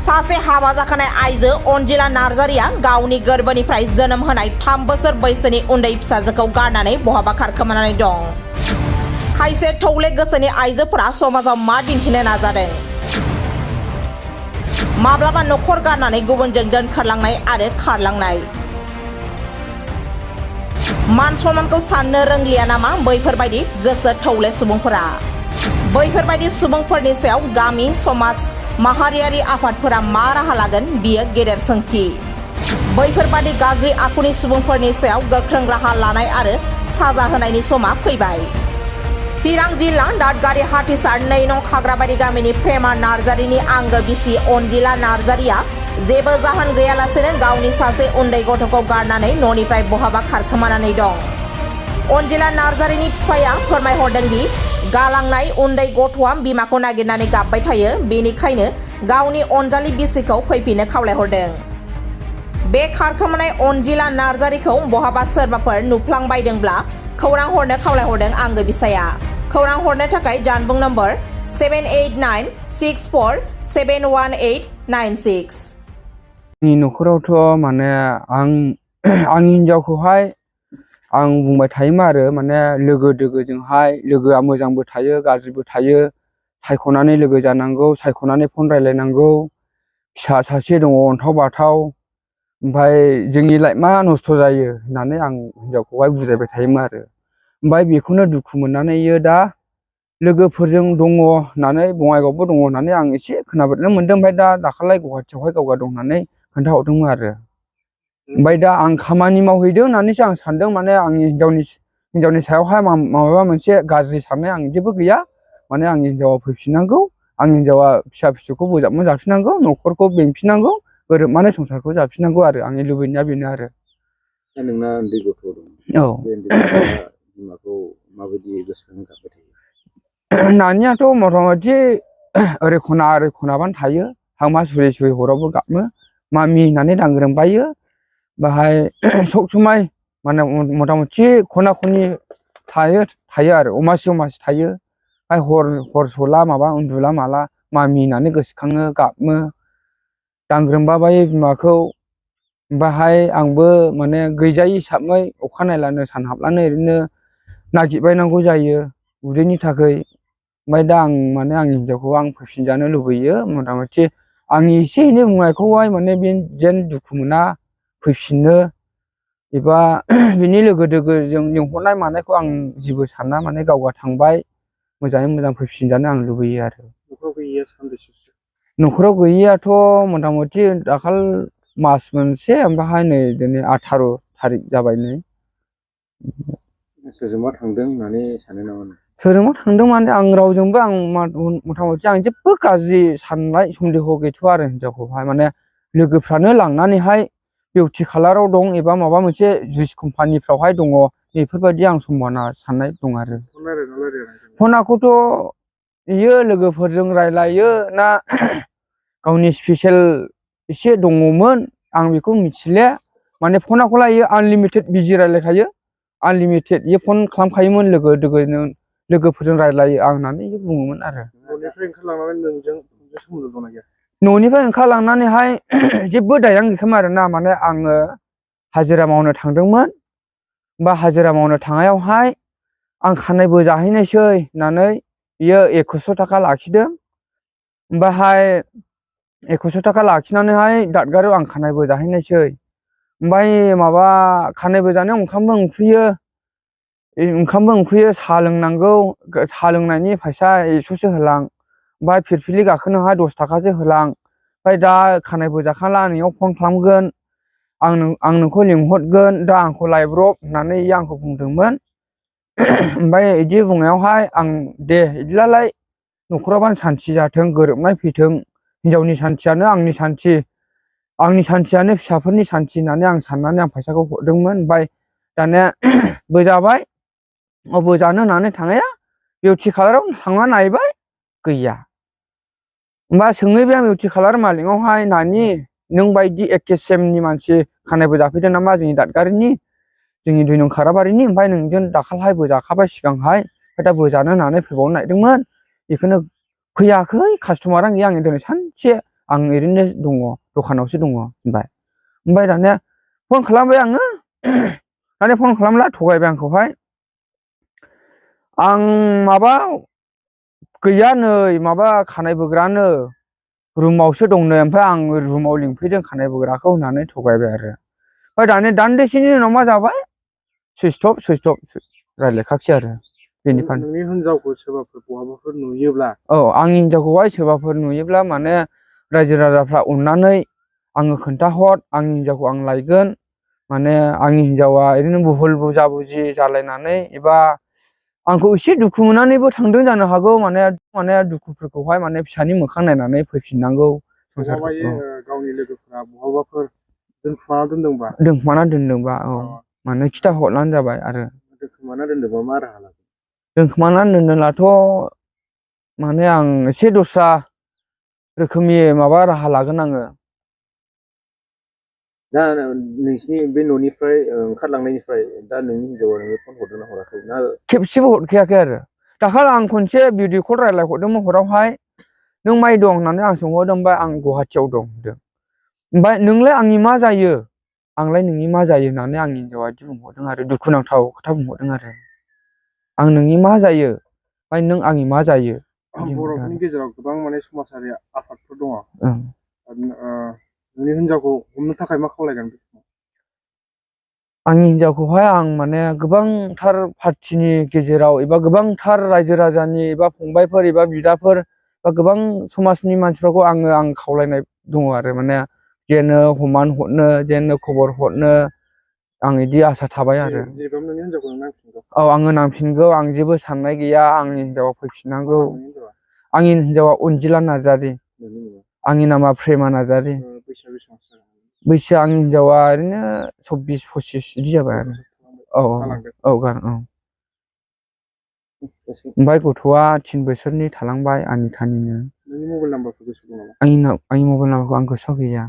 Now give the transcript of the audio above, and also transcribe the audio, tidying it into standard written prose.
सासे हाबा जाखानाय आइजो अनजिला नार्जारिया गावनि गोरबोनिफ्राय जोनोम होनाय 3 बोसोर बैसोनि उन्दै फिसाजोखौ गारनानै बहाबा खारखोमानानै दं। खायसे थौले गोसोनि आइजोफोरा समाजाव मा दिन्थिनो नाजादों? माब्लाबा नखर गारनानै गुबुनजों दोनखारलांनाय आरो खारलांनाय। मान सन्मानखौ साननो रोंलिया नामा बैफोरबायदि गोसो थौले सुबुंफोरा? बैफोरबायदि सुबुंफोरनि सायाव गामि समाज माहारियारि आफादफोरा मा राहा लागोन बियो गेदेर सोंथि। बैफोरबायदि गाज्रि आखुनि सुबुंफोरनि सायाव गोख्रों राहा लानाय आरो साजा होनायनि समा फैबाय। चिरां जिल्ला दादगारि हाथिसार 2 नं खाग्राबारि गामिनि प्रेमा नार्जारिनि आंगो बिसि अनजिला नार्जारिया जेबो जाहोन गैयालासेनो गावनि सासे उन्दै गथ'खौ गारनानै न'निफ्राय बहाबा खारखोमानानै दं। अनजिला नार्जारिनि फिसाया फोरमायहरदों दि गालांनाय उन्दै गथ'आ बिमाखौ नागिरनानै गाबबाय थायो, बेनिखायनो गावनि अनजालि बिसिखौ फैफिननो खावलायहरदों। बे खारखोमानाय अनजिला नार्जारिखौ बहाबा सोरबाफोर नुफ्लांबायदोंब्ला खौरां हरनो खावलायहरदों आंगो बिसाया। खौरां हरनो थाखाय जानबुं नम्बर 7896471896। आंनि न'खरावथ' माने आंनि हिनजावखौहाय आं बुंबाय थायोमोन आरो माने लोगो दोगोजोंहाय लोगोआ मोजांबो थायो गाज्रिबो थायो, सायख'नानै लोगो जानांगौ, सायख'नानै फन रायलायनांगौ। फिसा सासे दङ अन्थाव बाथाव, ओमफ्राय जोंनि लाइफआ नस्थ' जायो होननानै आं हिनजावखौहाय बुजायबाय थायोमोन आरो। ओमफ्राय बेखौनो दुखु मोननानै दा लोगोफोरजों दङ होननानै बङाइगावबो दङ होननानै आं एसे खोनाबोनो मोन्दों। ओमफ्राय दा दाखालै गुवाहाटियावहाय गावगा दं होननानै खोन्थाहरदोंमोन आरो। ओमफ्राय दा आं खामानि मावहैदों होननानैसो आं सानदों, माने आंनि हिनजावनि सायावहाय माबा मोनसे गाज्रि साननाय आं जेबो गैया। माने आंनि हिनजावा फैफिननांगौ, आंनि हिनजावा फिसा फिसौखौ बोजाबना जाफिननांगौ, न'खरखौ बेंफिननांगौ, गोरोबनानै संसारखौ जाफिननांगौ आरो आंनि लुबैनाया बेनो आरो। दा नोंना उन्दै गथ' दं, औ बे उन्दै गथ'आ बिमाखौ माबायदि गोसोखांनो गाबबाय थायो? नानियाथ' मथा मथि ओरै खनाबानो थायो, हांमा सुरै सुरै हरावबो गाबो, मामि होननानै दांग्रोमबायो। बाहाय सब समाय माने मथा मथि खना खनि थायो आरो अमासि थायो। हर सला माबा उन्दुला माला मामि होननानै गोसोखाङो, गाबो, दांग्रोमबाबायो बिमाखौ। बाहाय आंबो माने गैजायै हिसाबै अखा नायब्लानो सान हाबब्लानो ओरैनो नागिरबायनांगौ जायो उदैनि थाखाय। ओमफ्राय दा आं माने आंनि हिनजावखौ आं फैफिनजानो लुबैयो। मथा मथि आंनि एसे एनै बुंनायखौहाय माने बे जेन दुखु मोना, फैफिननो एबा बिनि लोगो दोगोजों लिंहरनाय मानायखौ आं जेबो साना, माने गावगा थांबाय, मोजाङै मोजां फैफिनजानो आं लुबैयो आरो। न'खराव गैयैया सानबेसेसो? न'खराव गैयैयाथ' मथा मथि दाखाल मास मोनसे, ओमफ्राय नै दिनै 18 थारिख जाबाय नै। सोरजोंबा थांदों होननानै सानो नामा नों? सोरजोंबा थांदों माने आं रावजोंबो आं मथा मथि आं जेबो गाज्रि साननाय सन्देह गैथ'आ आरो हिनजावखौहाय। माने लोगोफ्रानो लांनानैहाय बिउटि पार्लाराव दं एबा माबा मोनसे जुइस कम्पानिफ्रावहाय दङ, बेफोरबायदि आं सम्भावना साननाय दं आरो। फनाखौथ' बियो लोगोफोरजों रायलायो ना गावनि स्पेसियेल एसे दङमोन आं बेखौ मिथिले। माने फनाखौलाय आनलिमिटेड बिजि रायलायखायो, आनलिमिटेड इयो फन खालामखायोमोन लोगो दोगोनो, लोगोफोरजों रायलायो आं होननानै बुङोमोन आरो। न'निफ्राय ओंखारलांनानै नोंजों सोमोन्दो दंना गैया? न'निफ्राय ओंखारलांनानैहाय जेबो दायानो गैखायामोन आरोना। माने आङो हाजिरा मावनो थांदोंमोन, बा हाजिरा मावनो थांनायावहाय आं खानाय बोजाहैनायसै होननानै बियो 2100 थाखा लाखिदों। ओमफ्रायहाय 2100 थाखा लाखिनानैहाय दादगारियाव आं खानाय बोजाहैनायसै। ओमफ्राय माबा खानाय बोजानायाव ओंखामबो उखैयो, साहा लोंनांगौ, साहा लोंनायनि फैसा 100सो होलां, ओमफ्राय फिरफिलि गाखोनोहाय 10 थाखासो होलां। ओमफ्राय दा खानाय बोजाखांला नोंनियाव फन खालामगोन, आं नोंखौ लिंहरगोन, दा आंखौ लायब्रब होननानै इयो आंखौ बुंदोंमोन। ओमफ्राय बिदि बुंनायावहाय आं दे बिदिब्लालाय न'खरावबानो सान्थि जाथों, गोरोबनाय फैथों, हिनजावनि सान्थियानो आंनि सान्थि, आंनि सान्थियानो फिसाफोरनि सान्थि होननानै आं साननानै आं फैसाखौ हरदोंमोन। ओमफ्राय दानिया बोजाबाय, बोजानो होननानै थांनाया बिउटि पार्लाराव थांना नायबाय गैया। होमबा सोंहैबाय आं बिउटि पार्लार मालिकनावहाय, नानि नों बायदि एखे सेमनि मानसि खानाय बोजाफैदों नामा जोंनि दादगारिनि, जोंनि 2 नं खाग्राबारिनि? ओमफ्राय नोंजों दाखालहाय बोजाखाबाय सिगांहाय, ओमफ्राय दा बोजानो होननानै फैबावनो नागिरदोंमोन, बेखौनो फैयाखै, कास्टमारानो गैया। आङो दिनै सानसे आं ओरैनो दङ दखानावसो दङ होनबाय ओमफ्राय दानिया फन खालामबाय आङो दानिया फन खालामला थगायबाय आंखौहाय आं माबा गैया नै माबा खानाय बोग्रानो रुमावसो दंनो ओमफ्राय आं रुमाव लिंफैदों खानाय बोग्राखौ होननानै थगायबाय आरो ओमफ्राय दानिया दान्दिसेनि उनाव मा जाबाय सुइस अफ रायज्लायखासै आरो बेनिफ्राय नोंनि हिनजावखौ सोरबाफोर बहाबाफोर नुयोब्ला औ आंनि हिनजावखौहाय सोरबाफोर नुयोब्ला माने रायजो राजाफ्रा अननानै आङो खोन्थाहर आंनि हिनजावखौ आं लायगोन माने आंनि हिनजावा ओरैनो बुहुल बुजा बुजि जालायनानै एबा आंखौ एसे दुखु मोननानैबो थांदों जानो हागौ माने दुखुफोरखौहाय माने फिसानि मोखां नायनानै फैफिननांगौ संसारखौ गावनि लोगोफोरा बहाबाफोर दोनखुमाना दोनदोंबा औ माने खिथा हरनानै जाबाय आरो दोनखुमाना दोनदोंबा मा राहा लागोन दोनखुमानानै दोनदोंब्लाथ' माने आं एसे दस्रा रोखोमनि माबा राहा लागोन आङो दा नोंसिनि बे न'निफ्राय ओंखारलांनायनिफ्राय दा नोंनि हिनजावा नोंनो फन हरदोंना हराखै ना खेबसेबो हरखायाखै आरो दाखालि आं खनसे भिडिअ कल रायज्लायहरदोंमोन हरावहाय नों माइ दं होननानै आं सोंहरदों ओमफ्राय आं गुवाहाटियाव दं होनदों ओमफ्राय नोंलाय आंनि मा जायो आंलाय नोंनि मा जायो होननानै आंनि हिनजावा बिदि बुंहरदों आरो दुखुनांथाव खोथा बुंहरदों आरो आं नोंनि मा जायो ओमफ्राय नों आंनि मा जायो बर'फोरनि गेजेराव गोबां माने समाजारि आफादफोर दङ नोंनि हिनजावखौ हमनो थाखाय मा खावलायगोन आंनि हिनजावखौहाय आं माने गोबांथार पार्टिनि गेजेराव एबा गोबांथार रायजो राजानि एबा फंबायफोर एबा बिदाफोर बा गोबां समाजनि मानसिफोरखौ आं खावलायनाय दङ आरो माने जेनो हमान हरनो जेनो खबर हरनो आं बिदि आसा थाबाय आरो औ आङो नांफिनगौ आं जेबो साननाय गैया आंनि हिनजावा फैफिननांगौ आंनि हिनजावा अनजिला नार्जारि आंनि नामा प्रेमा नार्जारि बैसोआ आंनि हिनजावा ओरैनो 24-25 बिदि जाबाय आरो ओमफ्राय गथ'आ 3 बोसोरनि थालांबाय आनिथानिनो आंनि मबाइल नाम्बारखौ आं गोसोआव गैया